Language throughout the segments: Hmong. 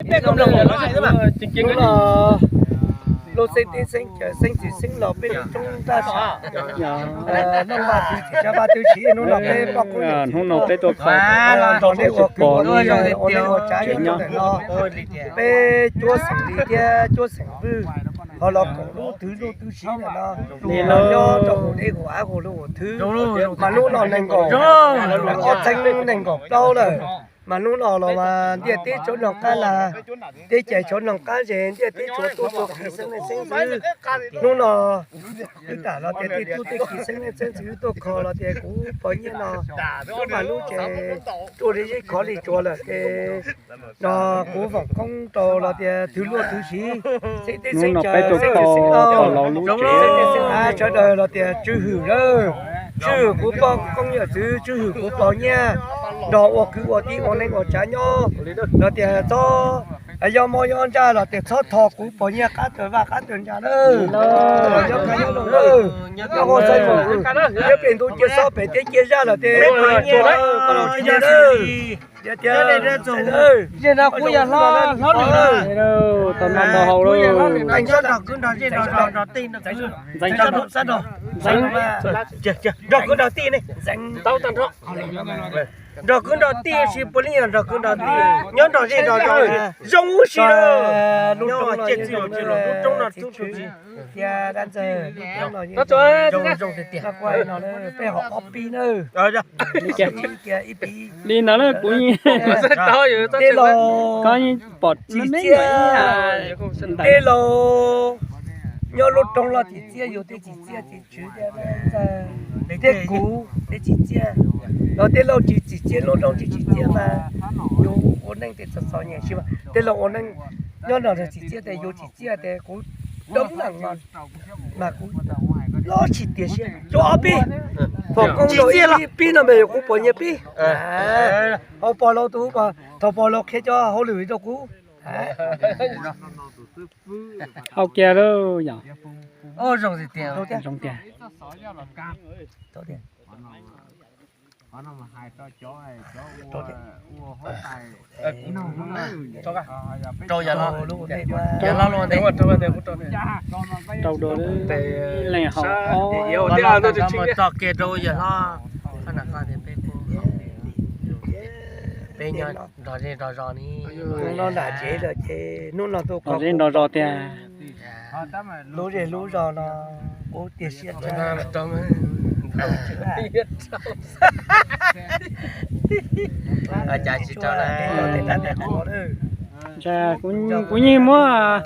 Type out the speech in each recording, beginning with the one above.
Hnub no lub xeeb teb xeeb chaw xeeb txwv xeeb laus peb lub roob Ntaj Sam, Looj Vaj twg txiv Tsab Vaj twg siv hnub no peb poj koob yawm txwv hnub no peb tuaj kho nrog nej ua kwv ua tij ua neej ua tsav nyob rau ntawm no. Peb cuab xeem Lis thiab cuab xeem Vwj ho los koom lub twg lub twg siv ntawm no. Nyob rau hauv deb hauv av hauv lub hauv thwv, mas hnub no nees nkaum ob txhiab nees nkaum plaub lawm. Mas hnub no los mas ntiaj teb tsoom noog qab lag, teb chaws tsoom noog qab ze, ntiaj teb tsuas tub tsuas ki xeeb leej xeeb ntxwv. Hnub no wb tam los tias tej tub tej ki xeeb leej xeeb ntxwv tuaj kho los tias kuv pog Nyiaj no wb mas lub tsev ruaj li zeb khov li tsuas lawm ces no kuv foom koob rau los tias twg luaj twg siv, xeeb teb xeeb chaw xeeb txwv xeeb laus, xeeb teb xeeb av sawv daws los tias tswj hwm lawm, tswj hwm kuv poj koob yawm txwv, tswj hwm kuv pog Nyiaj nrog ua kwv ua tij ua neej ua tsav nyob los tias txhob yog mob yog ntsaj los tias txhob tho kuv pog Nyiaj qab tawg vaj qab tawg ntsa lawm. Nyob kaj nyob zoo lawm, nyob ua xaib mus, nyob pem ntuj cia xob pem teb cia zaj los tias peb pog Nyiaj lawm. Yog tias, yog no kuv yog hlob hlob lwm na, tau noj tau haus lawm. Ntxeev, nrog kwv nrog tij ne, nrog kwv nrog tij tsis puav leej yog nrog kwv nrog tij, nyob nrog zej nrog zos zoo huv si lawm. Nyob ua ciaj txwj los tsis los lub roob no tub tug tsis. Peb ho ob pib na. Li ntawd na kuv tej laus pom tsis txiaj, tej laus nyob lub roob los tsis txiaj, yus tej tsis txiaj ces tswv thiab kuv tej tsis txiaj, los tej laus tsis txiaj lub roob tsis txiaj mas yus ua neej tej txom txom nyem tsis mas tej laus ua neej nyob no tsis txiaj ces yus tsis txiaj ces kuv coob leej mas kuv los tsis tiag siab. Cuaj ob pib, pom koob rau ib pib no mas yog kuv pog Nyiaj pib. Hauv pog laus tus, thaum pog laus qhia cov hauj lwm rau kuv. Hau kiag lawm yog. Zoo tiag. Rau yawg hlob, yawg hlob, rau dua leej hauv. Tso kiag rau yawg hlob. Peb nyob nrog zej nrog zos ni. Hnub no nram tsev lawm ces hnub no tuaj nrog zej nrog zos tiag. Lub zej lub zos no kuv tiag siab tshaj. Kuv yeej muab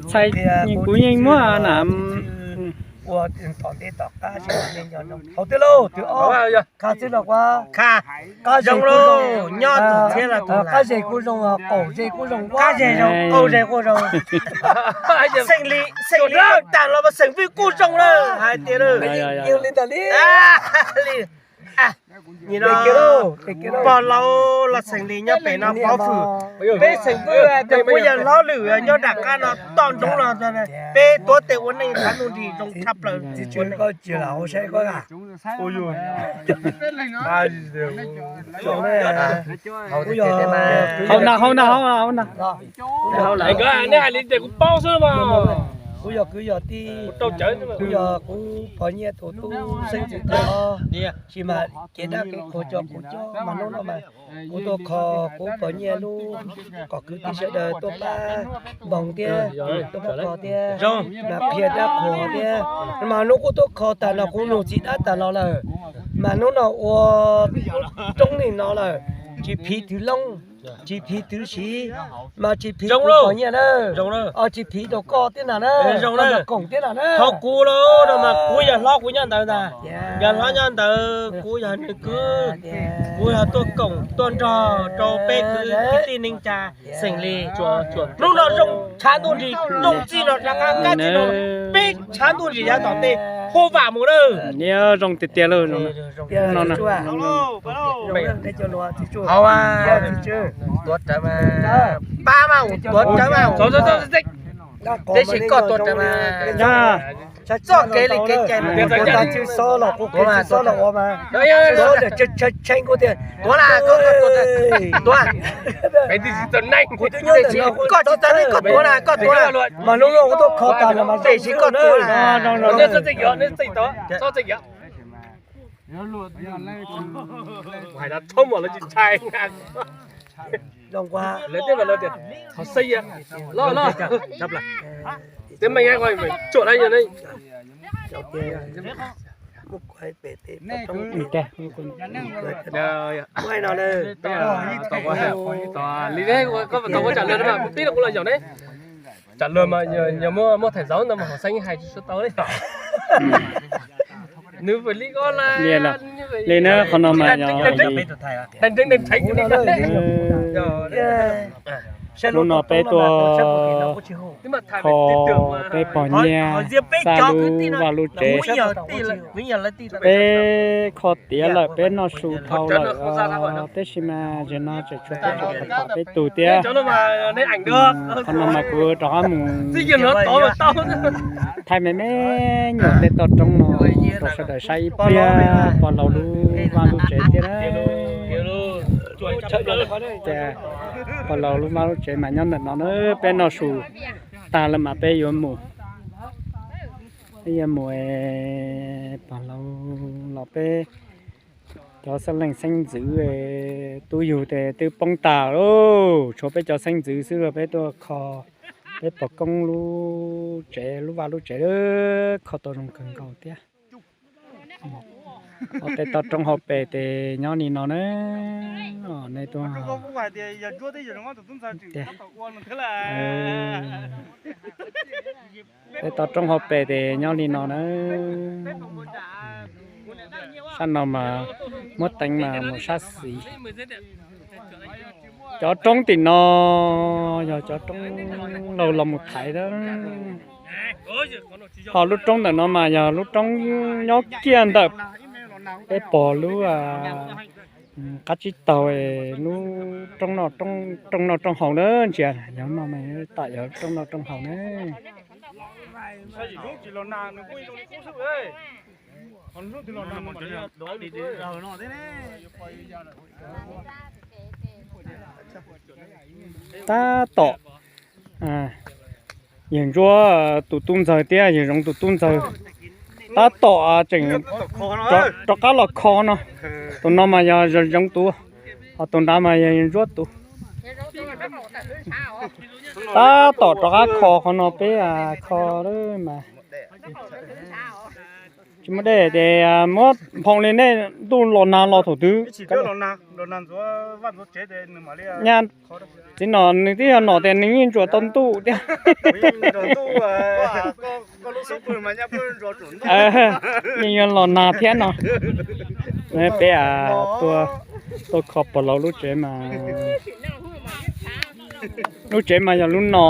txhais, kuv yeej muab na. Ua tom ntej tom qab hauv twg lauj, twg ob, qab txij los kuv, qab zej kuj zoo, qab zej kuj zoo, qaum zej kuj zoo, qab zej zoo, qaum zej kuj zoo. Xeem Lis, xeem Lis tag los mas xeem Vwj kuj zoo lawm hais tias li ntawd li. Pog laus los xeem Lis nyob pem no pov hwm, peb xeem Vwj tes kuv yawg hlob lwm nyob nram qab no toj nroo los peb tuav tes ua neej thav ntuj nrig zoo tshaj plaws. Hau na, hau na, hau na. Nej hais li ces kuv paub xwb mas. Kuv yog kwv yog tij, kuv yog kuv pog Nyiaj tus tub xeeb ntxwv tod, tsis mas kev dab kev qhuas cov kuv coj mas hnub no mas kuv tuaj kho kuv pog Nyiaj lub kom kwv tij sawv daws tuaj pab npoog thiab tuaj pab kho thiab, mas qhia dab qhuas thiab, mas hnub kuv tuaj kho tas no kuv nug txiv dab tas los lawm, mas hnub no ua roob li no lawm, tsis phiv twv loob, tsis phiv twv siv, mas tsis phiv kuv pog Nyiaj na, tsis phiv rau koj thiab na, koom thiab na. Qhov kuv los no mas kuv yawg hlob kuv nyob ntawd ntag, yawg hlob nyob ntawd kuv yog nws kwv, kuv yog tuaj koom tuaj nrog rau peb kwv tij neej tsa xeem Lis. Hnub no zoo tshav ntuj nrig, zoo txij no rov qab kab txij no, peb tshav ntuj nrig yav tom ntej, hu vam mus lawm. Niam zoo tiag tiag lawm no. Hauv, tuav rawv mas, pab mas tuav rawv mas, tab sis koj tuav rawv mas. Txoj kev li kev cai mas kuv tsis xob los, kuv tsis xob los ua mas, xob tias tshee kuv tias tuav na, koj tuav, koj tsis txaj koj tuav na, koj tuav na, mas lub no kuv tuaj kho tas los mas tiam sis koj tuav na. Hais tsis ntshai. Lawv tej mas lawv tias, thov xeeb, los los, tsuam na, li ne, koj tau ua tsam lawg mas kuv pib rau kuv los zaum ne. Tsam lawg mas yog muaj thaj zauv ntawd mas hauv xeeb hais tsis tau li. Nws li ko li na, qhov no mas yog hnub no peb tuaj kho peb pog nyiaj xa lub vaj lub tsev. Peb kho tiav lawm, peb noj su dhau lawm, tab sis mas zaum no tseem tshuav peb cov pog peb tug thiab. Qhov no mas kuv rov qab mus thaij me me nyuam tej toj roob no rau sawv daws saib ib pliag pog laus lub vaj lub tsev thiab na. Pog laus lub vaj lub tsev mas nyob ntawm no na, peb noj su tag lawm mas peb yuav mus, peb yuav mus, pog laus los peb cov xeeb leej xeeb ntxwv tub yug ces twb poob tas lauj, tshuav peb cov xeeb ntxwv xwb, peb tuaj kho peb pog koob lub tsev, lub vaj lub tsev, kho tau zoo kawg nkaus thiab. Tej toj roob hauv pes ces nyob li no na, nej tuaj Tej toj roob hauv pes ces nyob li no na. Sab no mas muab teev mas mus sab xis. Cov roob tim no yog cov roob laug los mus thaiv. Ho lub roob ntawm no mas yog lub roob nyob kiag ntawm peb pog lub qab tsib taug, lub roob noj rooj haus na, ntsia yog no mas tam yog roob noj rooj haus na. Tab tom yawg Ntsuab tus tub ntxawg thiab yawg Zoov tus tub ntxawg tab tom tseem rov qab los kho no. Tus no mas yog Zoov tus, ho tus nrad mas yog yawg Ntsuab tus. Tab tom rov qab kho qhov no peb kho mas tsis muaj dej ces muab nphoo li nej ntuj los nag los thaum twg. Nyab txiv nom nws twb yog nom tias nws yeej ntsuas tau ntuj thiab. Yeej yuav los nag thiab no. Peb tuaj kho pog laus lub tsev mas, lub tsev mas yog lub no.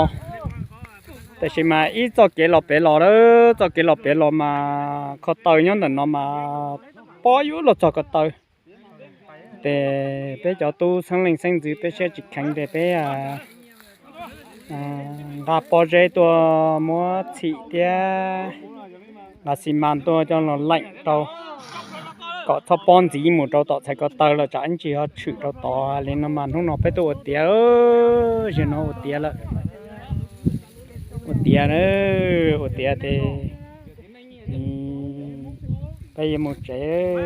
Tab sis mas ib txoj kev los pem los, txoj kev los pem los mas ko taw nyob ntawm no mas pob yuav luag txog ko taw. Ces peb cov tub xeeb leej xeeb ntxwv peb siab tsis kheev ces peb nqa pob zeb tuaj muab txhim thiab nqa xi mas tuaj coj los leem rau kom txhob pob ntxiv mus rau tom txhais ko taw lawm tsam ib ntsis ho tshwm rau tod li no mas hnub no peb tuaj ua tiav, zaum no ua tiav lawm. Ua tiav, ua tiav ces peb yuav mus tsev.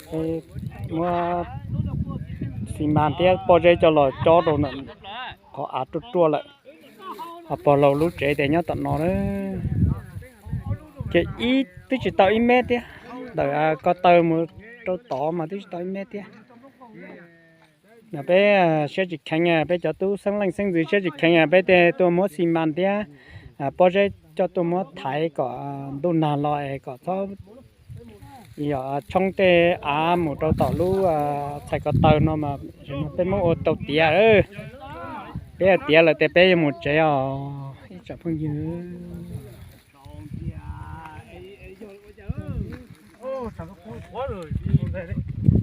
Peb muab xi mas thiab pob zeb coj los cob rau ntawm qhov av ruaj ruaj lawm. Ho pog laus lub tsev ces nyob tom no na. Ces ib twb tsis tau ib mev thiab, ntawm ko taw mus rau tod mas twb tsis tau ib mev thiab. No peb siab tsis kheev, peb cov tub xeeb leej xeeb ntxwv siab tsis kheev, peb thiaj tuaj muab xi mas thiab pob zeb coj tuaj muab thaiv kom ntuj nag los es kom txhob yog tshoob tej av mus rau tom lub txhais ko taw no mas peb muab ua tau tiav. Peb ua tiav lawm ces peb yuav mus tsev os ib tsoom phooj ywg.